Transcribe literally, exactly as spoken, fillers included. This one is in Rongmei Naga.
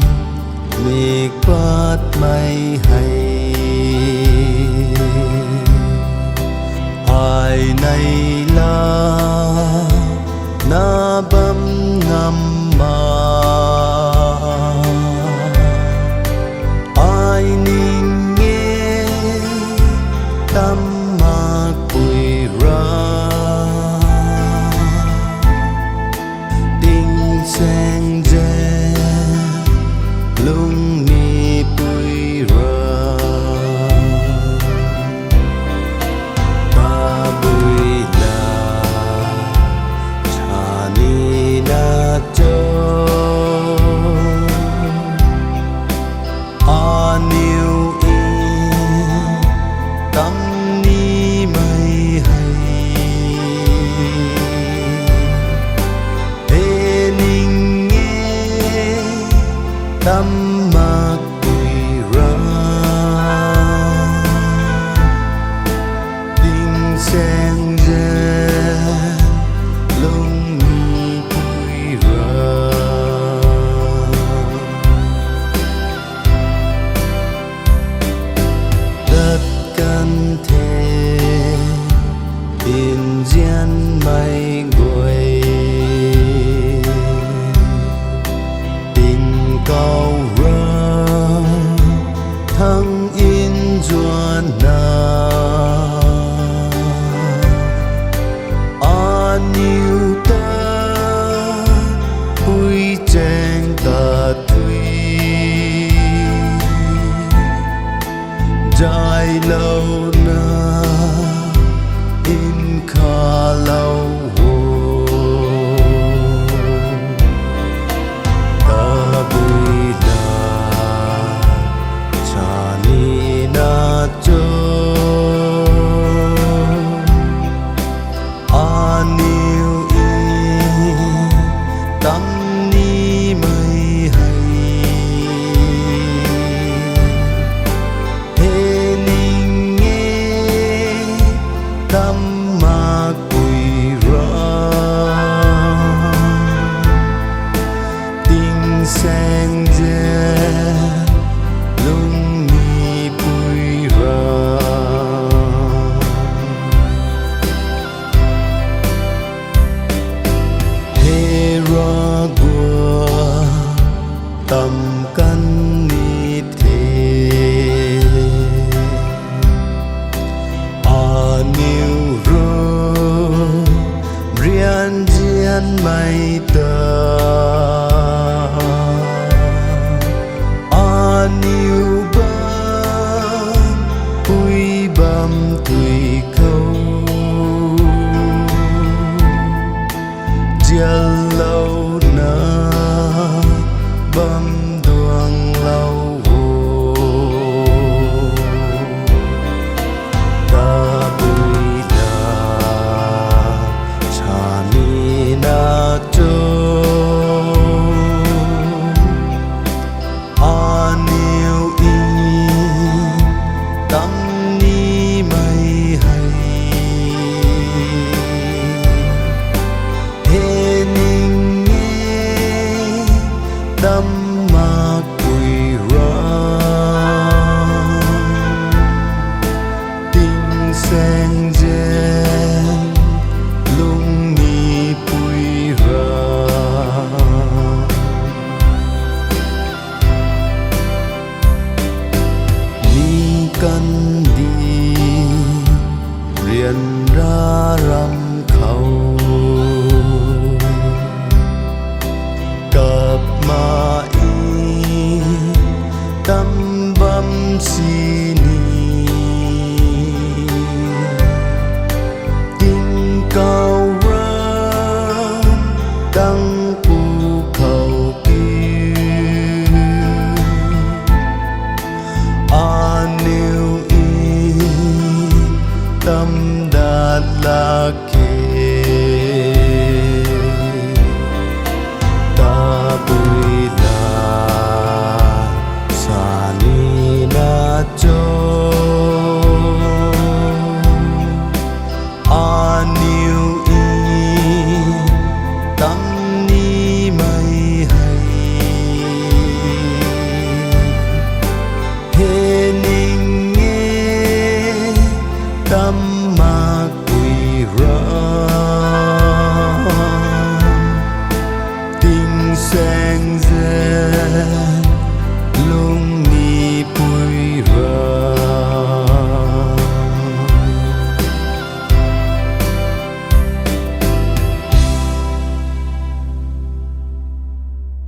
Tingmik patmei hei ai nei la na bam ngam ma. Ai ning e tam makpui ra, tingsaengzaeng lungmipui ra. Tabui la sa nina cho, aniu i tam nimei hei, he ning e tam makpui ra, tingsaengzaeng lungmipui ra. Tat kan the nzianmei guay, tingkauh ra thang nzuanna, aniu ta pui chaeng ta tui zaylouna nkhavlou o. Tabui la sa nina cho, aniu i tam nimei hei, he ning e tam makpui ra, tingsaengzaeng lungmipui ra. He Ravguangc, tam kan ni the, aniu rui nzianmei ta, aniu bam pui bam tui khou nzianlouna bam duanglou o. Tabui la sa nina cho, aniu i tam nimei hei, he ning e tam makpui ra, tingsaengzaeng lungmipui ra. Mi kandih ryanra ram khou kapmei tam bam sini, tingkauh ra tangpu khou kiu aniu i tam dat lak khe.